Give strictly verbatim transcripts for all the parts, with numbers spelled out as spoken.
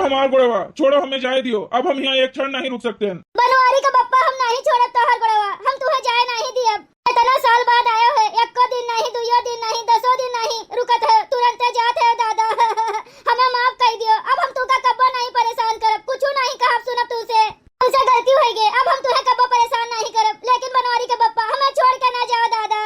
हमार गोड़वा, छोड़ो, हमें जाए दियो, अब हम यहाँ एक क्षण नहीं रुक सकते हैं। बनवारी के बप्पा, हम नहीं छोड़ब तोहार गोड़वा, हम तुहे जाए नहीं दियब। इतना साल बाद आयो है, एको दिन नहीं, दुइयो दिन नहीं, दसो दिन नहीं रुकत है, तुरंते जात है दादा। हमें माफ कर दियो, अब हम तुका कब्बो नहीं परेशान करब, कुछ नहीं कहब सुनब तुसे। हमसे गलती होइ गए, अब हम तुहे कब्बो परेशान नहीं करब, लेकिन बनवारी के बप्पा, हमें छोड़ के ना जाओ दादा।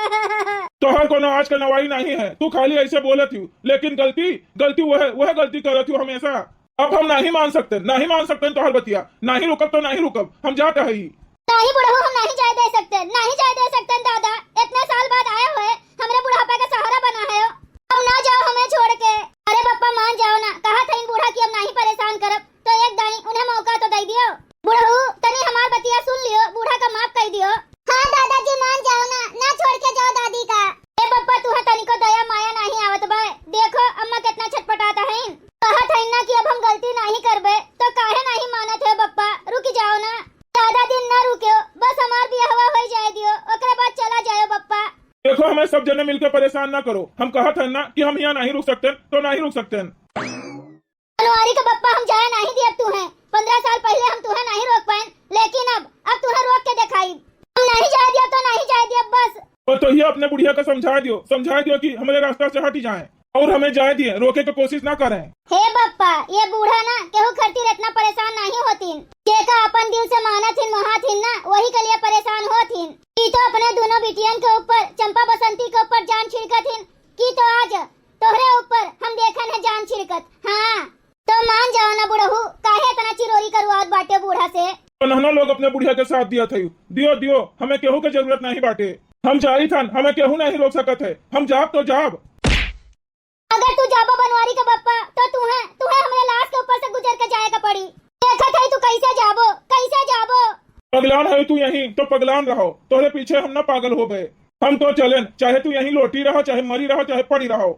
तोहर कोनो आज के नवाई नहीं है, तू खाली ऐसे बोलत हूँ, लेकिन गलती, गलती वह, वह गलती करत हूँ हमेशा। अब हम नहीं मान सकते, नहीं मान सकते तोहर बतिया, नहीं रुकब तो नहीं रुकब, हम जात हई। नहीं बुढ़ऊ, हम नहीं जाए दे सकते, नहीं जाए दे सकते दादा, इतने साल बाद आए हुए, हमरे बुढ़ापा का सहारा बना है। अब ना जाओ हमें छोड़ के। अरे बप्पा मान जाओ ना, कहा था इन बूढ़ा कि अब नहीं परेशान करब, तो एक दाई उन्हें मौका तो दे दियो। बुढ़ऊ तनी हमार बतिया सुन लियो, बूढ़ा का माफ कर दियो। हाँ दादाजी मान जाओ ना, ना छोड़ के जाओ दादी का। ए बप्पा तुहे तनिको दया माया नहीं आवत बा, देखो अम्मा कितना छटपटात हईन। कहत हईन ना कि अब हम गलती नहीं करबे, तो काहे नहीं मानत हो बप्पा, रुक जाओ ना। ज्यादा दिन ना रुक्यो, बस हमार बियाहवा हो जाए दियो, ओकरे बाद चला जायो बप्पा। देखो हमें सब जने मिलके परेशान ना करो, हम कहत हन ना कि हम यहाँ नहीं रुक सकते, तो नहीं रुक सकते। बनवारी के बप्पा हम जाए नहीं दियब तुहे, पन्द्रह साल पहले हम तुहे नहीं रोक पाएन, लेकिन अब, अब तुहे रोक के दिखाई। हम नहीं जाए दियब तो नहीं जाए दियब बस। और तो ये अपने बुढ़िया का समझा दियो, समझा दियो कि हमारे रास्ता से हट जाए। और हमें जाए दिए, रोके के कोशिश ना करें। हे बप्पा, ये बूढ़ा ना केहू खातिर इतना परेशान नहीं होतीन। जेका अपन दिल से मानत हिन, मोहात हिन ना, वही के लिए परेशान होत हिन। ई तो अपने दोनों बिटियन के ऊपर, चंपा बसंती के ऊपर जान छिड़कत हिन कि तो आज तोहरे ऊपर हम देखन है जान छिड़कत। हाँ, तो मान जाओ ना बुढ़ऊ, काहे इतना चिरोरी करवावत बाटे बूढ़ा से? तो नहना लोग अपने बुढ़िया के साथ दिया था, दियो, दियो, हमें केहू के जरूरत नहीं बाटे। हम जाई थन, हमें केहू नहीं रोक सकत है, हम जाब तो जाब। अगर तू जाबो बनवारी के बप्पा, तो तुहे, तुहे हमरे लाश के ऊपर से गुजर के जाए के पड़ी। देखत है तू कैसे जाबो, कैसे जाबो? पगलान है तू यहीं, तो पगलान रहो, तोहरे पीछे हम ना पागल होबे। हम तो चलेन, चाहे तू यहीं लोटी रहो, चाहे मरी रहो, चाहे पड़ी रहो।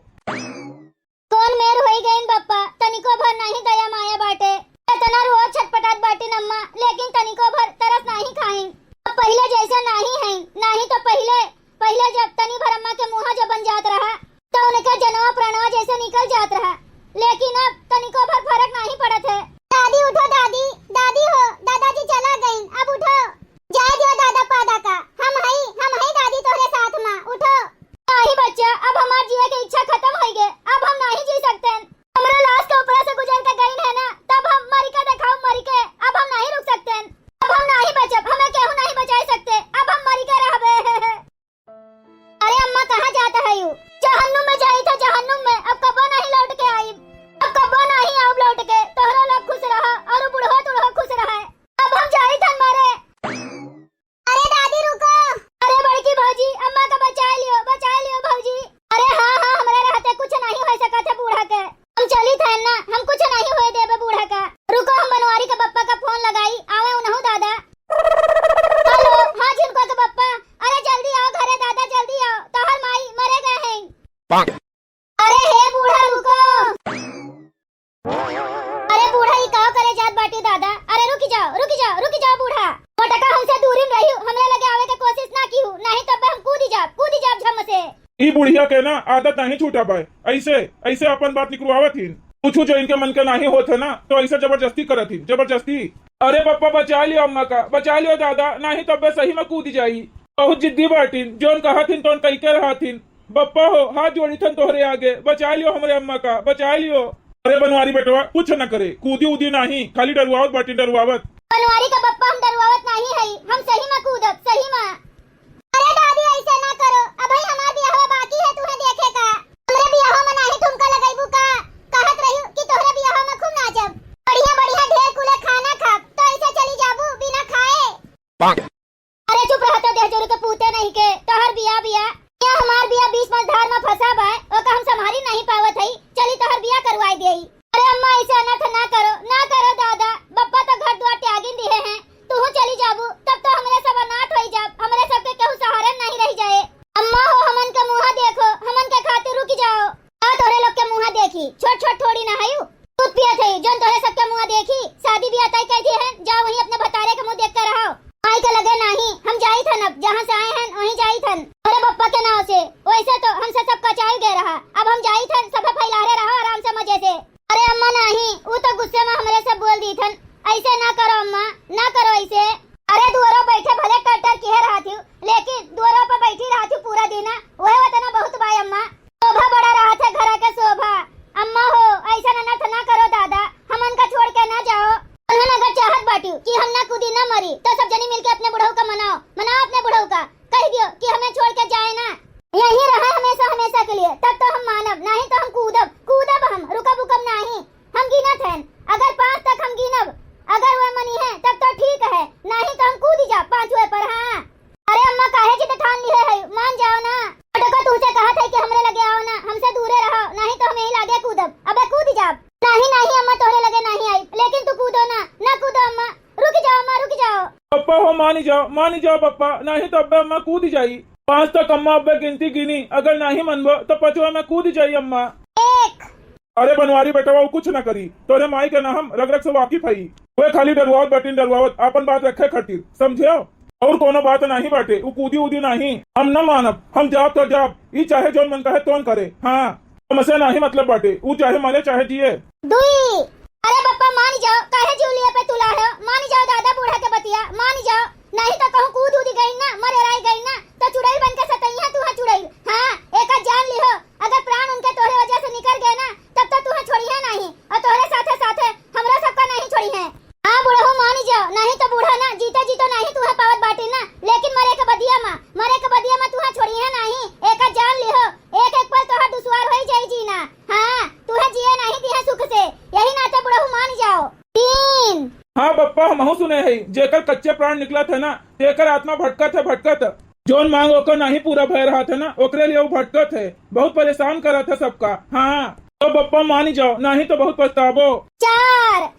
कौन मेर होई गईन बप्पा, तनिको भर नहीं दया माया बाटे। इतना रोज छटपटात बाटिन अम्मा, लेकिन तनिको भर तरस नहीं खाइन। अब पहिले जैसे नहीं है, नहीं तो पहिले, पहिले जब तनी भर अम्मा के मुँह जो बन जात रहा, तो उनके जनवा प्रणवा जैसे निकल जात रहा, लेकिन अब तनिको भर फर्क नहीं पड़त है। दादी उठो, दादी, दादी हो, दादाजी चला गईन, अब उठो। जाए दियो दादा पादा का, हम हई, हम हई दादी तोहरे साथ मा, उठो। नहीं बच्चा, अब हमार जिए के इच्छा खत्म होई गए, अब हम नहीं जी सकते। हमरा लाश के ऊपर से गुजर के गईन है ना, तब हम मरी के देखाओ, मरी के, अब हम नहीं रुक सकते। अब हम नहीं बचब, हमें केहू नहीं बचाई सकते, अब हम मरी के रहबे। अरे अम्मा, कहाँ जात है यू? जहन्नुम में जाई था, जहन्नुम में। अब कबो नहीं लौट के आई, अब कबो नहीं आऊब लौट के। तोहरा लोग खुश रहा और बुढ़वा तुढ़वा खुश रहा। अब हम जाई थन मारे। अरे दादी रुको। अरे बड़की भौजी, अम्मा का बचा लियो, बचा लियो भौजी। अरे हाँ हाँ, हमरे रहते कुछ नहीं हो सकत है बूढ़ा के। हम चली थन ना, हम कुछ नहीं होए देबे बूढ़ा का। रुको, हम बनवारी के बप्पा का फोन लगाई, आवे उनहु दादा। हेलो, हाँ झुनका के बप्पा, अरे जल्दी आओ घरे दादा, जल्दी आओ, तोहर माई मरे गए हैं। अरे हे बूढ़ा रुको। अरे बूढ़ा, ई का करे जात बाटी दादा? अरे रुकी जाओ, रुकी जाओ, रुकी जाओ बूढ़ा। मोटका हमसे दूरी में रही, हमरे लगे आवे के कोशिश ना की हूँ, नहीं तब हम कूदी जाब, कूदी जाब झम से। ई बुढ़िया के ना आदत नहीं छूटा पाए, ऐसे, ऐसे अपन बात निकलवावत हिन। कुछ जो इनके मन के नहीं होत है ना, तो ऐसे जबरदस्ती करत हिन, जबरदस्ती। अरे पप्पा, बचा लियो अम्मा का, बचा लियो दादा, नहीं तब सही में कूदी जाई। बहुत जिद्दी बाटिन, जोन कहत हिन तोन कई के रहत हिन। बप्पा हो, हाथ जोड़ी थन तोहरे आगे, बचा लियो हमरे अम्मा का, बचा लियो। अरे बनवारी बेटवा, कुछ न करे, कूदी उदी नाही, खाली डरवावत बाटी, डरवावत। बनवारी का बप्पा, हम डरवावत नाही हई, हम सही मा कूदब, सही मा। अरे दादी, ऐसे ना करो, अबही हमार बियाहवा बाकी है तुहे देखे का। हमरे बियाहवा मा नाही ठुमका लगैबू का? कहत रही कि तोहरे बियाहवा मा खूब नाचब, बढ़िया बढ़िया ढेर कुले खाना खाब, तो ऐसे चली जाबू बिना खाए? अरे चुप रह तो, देहजोर के पूते नहीं के, तोहर बिया बिया, या हमार बिया बीच मझधार मा फंसा बा, ओका हम संभारी नहीं पावत हई, चली तोहर बिया करवाई देई। अरे अम्मा, ऐसे अनर्थ ना करो, ना करो दादा, बप्पा तो घर द्वार त्यागिन दिहे हैं, तूहू चली जाबू, तब तो हमरे सब अनाथ होई जाब, हमरे सब के केहू सहारा नहीं रह जाए। अम्मा हो, हमन के मुँहा देखो, हमन के खातिर रुक जाओ। आ तोहरे लोग के मुँहा देखी, छोट छोट थोड़ी ना हयू। दूध पियत है, जोन तोहरे सबके मुँह देखी, शादी ब्याह तय कर दिए हैं, जाओ वहीं अपने भतारे के मुँह देख के रहो। माई के लगे नाही, हम जाई थन, अब जहाँ से आए हैं वहीं जाई थन। अरे बप्पा के नाव से, वैसे तो हमसे सब कचाई गए रहा, अब हम जाई थन, सब फैलारे रहो आराम से मजे से। अरे अम्मा नहीं, उ तो गुस्से में हमरे सब बोल दीथन, "ऐसे ना करो अम्मा, ना करो ऐसे।" अरे दुआरो बैठे भले टर टर किहे रहत हूँ, लेकिन दुआरो पर बैठी रहत हूँ पूरा दिन, वह वतना बहुत बाय अम्मा। शोभा बड़ा रहत है घर के शोभा। अम्मा हो, ऐसा अनर्थ ना करो दादा, हमन का छोड़ के ना जाओ। उन्हन अगर चाहत बाटियो कि हम ना कूदी ना मरी, तो सब जनी मिलके अपने बुढ़ऊ का मनाओ, मनाओ अपने बुढ़ऊ का, कह दियो कि हमें छोड़ के जाए ना, यहीं रहे हमेशा हमेशा के लिए, तब तो हम मानब, नहीं तो हम कूदब, कूदब हम, रुकब उकब नहीं। हम गिनत हन, अगर पाँच तक हम गिनब, अगर वह मनी है तब तो ठीक है, नहीं तो हम कूदी जा पाँचवे पर। हाँ। अरे अम्मा, काहे जिद ठान लिहे है, मान जाओ ना। मोटको तुमसे कहत है कि हमरे लगे आओ ना, हमसे दूरे रहो, नहीं तो हम यहीं लागे कूदब। अबे कूद जाब। नहीं, नहीं अम्मा, तोहरे लगे नहीं आई, लेकिन तू कूदो ना, ना कूदो अम्मा, रुक जाओ अम्मा, रुक जाओ। पप्पा हो, मानी जाओ, मानी जाओ पप्पा, नहीं तो अब्बे अम्मा कूद जाई। पाँच तक अम्मा अब्बे गिनती गिनी, अगर नहीं मनबो तो पचवा में कूद जाई अम्मा। एक। अरे बनवारी बेटवा, उ कुछ ना करी, तोरे माई के ना हम रग रग से वाकिफ हई। वे खाली डरवावत बाटिन, डरवावत, आपन बात रखे खातिर, समझे? और कोनो बात नहीं बाटे, उ कूदी उदी नहीं, हम न मानब, हम जाब तो जाब, ई चाहे जौन मन कहे तौन करे। हाँ, हमसे नहीं मतलब बाटे, उ चाहे मरे चाहे जिए। दुई। अरे पप्पा मान जाओ, काहे जीव लिए पे तुला है, मान जाओ दादा बूढ़ा के बतिया, मान जाओ, नहीं तो कहूँ कूद उदी गई ना, मर एराई गई ना, तो चुड़ैल बन के सतैया तुहा चुड़ैल। हाँ, एका जान लिहो, अगर प्राण उनके तोहरे वजह से निकल गए ना, तब तो तुहा छोड़िहे नहीं, और तोहरे साथे साथे हमरा सबका नहीं छोड़िहे। हाँ बुढ़ऊ मान जाओ, नहीं तो बूढ़ा ना जीते जी तो नहीं तुहा पावत बाटी ना, लेकिन मरे के बदिया मा, मरे के बदिया मा तुहा छोड़िहे नहीं, एका जान लिहो, एक एक पल तोहर दुश्वार होई जाई जीना। हाँ, तुहे जिए नहीं दिहे सुख से, यही नाते बुढ़ऊ मान जाओ। तीन। हाँ बप्पा, हमहू सुने हई, जेकर कच्चे प्राण निकलत है ना, तेकर आत्मा भटकत है, भटकत। जौन मांग ओकर नहीं पूरा भय रहत है ना, ओकरे लिए वो भटकत है, बहुत परेशान करत है सबका। हाँ, तो बप्पा मान जाओ, नहीं तो बहुत पछताबो। चार।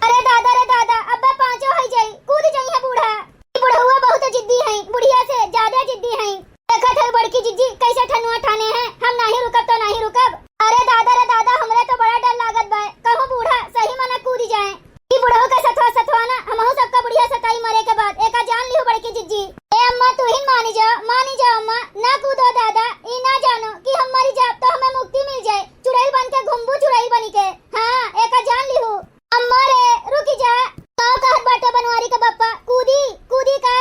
अरे दादा रे दादा, अब्बे पाँचो होई जाई, कूद जाई है बूढ़ा। ई बुढ़उआ बहुत जिद्दी है, बुढ़िया से ज्यादा जिद्दी है। देखत है बड़की जिज्जी कैसे ठनुआ ठाने हैं, हम नहीं रुकब तो नहीं रुकब। अरे दादा रे दादा, हमरे तो बड़ा डर लागत बा, कहूँ बूढ़ा सही मना कूद जाए। ई बुढ़ऊ के सथवा सथवा ना हमहू सबका बुढ़िया सताई मरे के बाद, एका जान लिहू बड़की जिज्जी। ए अम्मा, तू ही मानी जा, मानी जा अम्मा, ना कूदो दादा, ई ना जानो कि हम मरी जाब तो हमें मुक्ति मिल जाए, चुड़ैल बन के घूमबू चुड़ैल बनी के। हाँ, एका जान लिहू। अम्मा रे, रुकी जा। का कहत बाटे बनवारी के बप्पा? कूदी, कूदी का?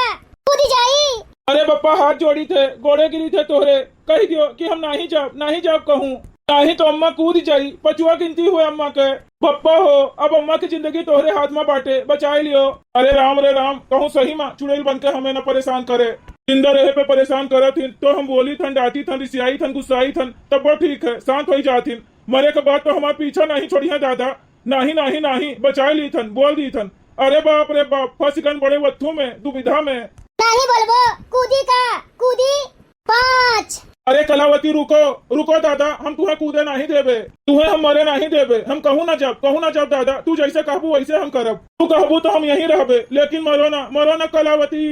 कूदी जाई? अरे बप्पा, हाथ जोड़ी थे, गोड़े गिरी थे तोहरे, कही दियो कि हम नाही जाब, नाही जाब कहूँ। नाही तो अम्मा कूद जाई, पचवा गिनती हुए अम्मा के। बप्पा हो, अब अम्मा की जिंदगी तोहरे हाथ में बाटे, बचाई लियो। अरे राम रे राम, कहूँ सही में चुड़ैल बन के हमें न परेशान करे। जिंदा रहे पे परेशान करत हिन, तो हम बोली थन, डांटी थन, रिसियाई थन, गुस्साई थन, तब वो ठीक है, शांत होई जात हिन। मरे के बाद तो हमार पीछा नहीं छोड़ी है दादा। नाही, नाही, नाही, बचाई ली थन, बोल दी थन। अरे बाप रे बाप, फंस गन बड़े वत्थू में, दुविधा में। नाही बोलबो, कूदी का, कूदी। पाँच। अरे कलावती, रुको, रुको दादा, हम तुहे कूदे नाही देबे, तुहे हम मरे नाही देबे। हम कहूँ ना जाब, कहूँ ना जाब दादा, तू जैसे कहबू वैसे हम करब। तू कहबू तो हम यहीं रहबे, लेकिन मरो ना, मरो ना कलावती।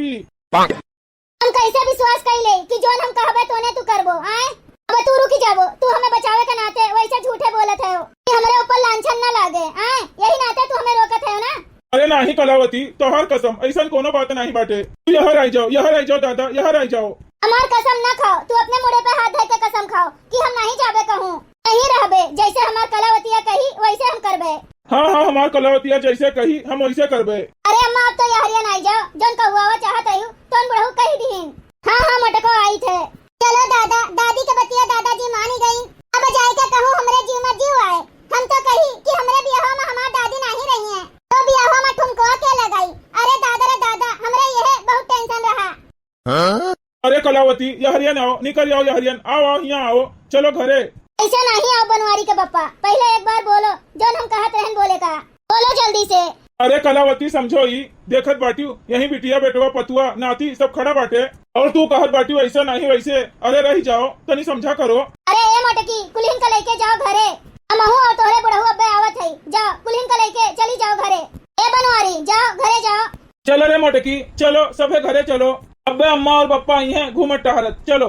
हम कैसे विश्वास कइले कि जौन हम कहबे तोने तू करबो, आय? अब तू रुकी जाबो, तू हमें बचावे के नाते वैसे झूठे बोलत है कि हमरे ऊपर लांछन ना लागे, आय? यही नाते तू हमें रोकत है ना? अरे नाही कलावती, तोहार कसम, ऐसन कोनो बात नाही बाटे। तू यहाँ आई जाओ, यहाँ आई जाओ दादा, यहाँ आई जाओ। हमार कसम ना खाओ, तू अपने मुड़े पे हाथ धर के कसम खाओ कि हम नहीं जाबे कहूँ, यहीं रहबे, जैसे हमार कलावतिया कही वैसे हम करबे। हाँ, हाँ, हमार कलावतिया जैसे कही, हम वैसे करबे। अरे अम्मा, अब तो यहरिया नाई जाओ, जौन कहुआवा चाहत हयू, तौन बुढ़ऊ कही दीहिन। हाँ, हाँ, मोटको आई थे। चलो दादा, दादी के बतिया दादाजी मानी गई। अब जाए के कहूँ, हमरे जीव में जीव आए। हम तो कही कि हमरे बियाह में हमार दादी नाही रही है, तो बियाह में ठुमकवा के लगाई। अरे दादा रे दादा, हमरे यह बहुत tension रहा। अरे कलावती, यहरियन आओ, निकल आओ यहरियन, आओ, आओ, यहाँ आओ, चलो घरे। ऐसे नहीं आओ बनवारी के बप्पा, पहले एक बार बोलो, जौन हम कहत रहन बोले का, बोलो जल्दी से। अरे कलावती, समझो ई, देखत बाटियो, यही बिटिया, बेटवा, पतुआ, नाती सब खड़ा बाटे, और तू कहत बाटियो ऐसा नहीं वैसे। अरे रही जाओ, तनी समझा करो। अरे ए मोटकी, कुल्हिन का लेके जाओ घरे, हमहू और तोहरे बुढ़ऊ अब्बे आवत है, जाओ कुल्हिन का लेके चली जाओ घरे। ए बनवारी, जाओ घरे जाओ। चलो रे मोटकी, चलो, सभे घरे चलो। अब्बे अम्मा और बप्पा आई हैं घूमत टहरत, चलो।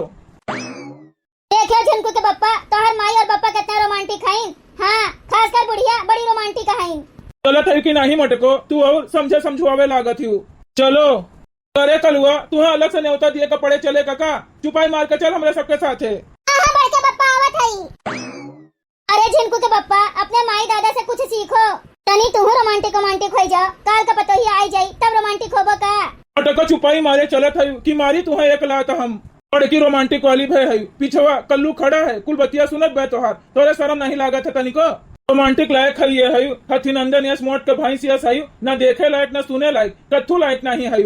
देखियो झिनकू के बप्पा, तोहर माई और बप्पा कितना romantic हईन। हाँ, खासकर बुढ़िया बड़ी romantic हईन। चलत है कि नाही मोटको, तू और समझे समझुआवे लागत हियो। चलो। अरे कलुआ, तुहे अलग से न्योता दिए के पड़े चले का का? चुपाई मार के चल हमरे सबके साथे। हाँ, हाँ, बड़के बप्पा आवत हई। अरे झिनकू के बप्पा, अपने माई चुपाई मारे चलत है कि मारी तुहे एक लात हम। बड़की रोमांटिक वाली भय है, पिछवा कल्लू खड़ा है, कुल बतिया सुनत बा तोहार, तोरे शरम नहीं लागत है तनिको? रोमांटिक लायक है ये है, हथिनंदन यस मोट के भैंस यस है, ना देखे लायक ना सुने लायक, कत्थू लायक नहीं है।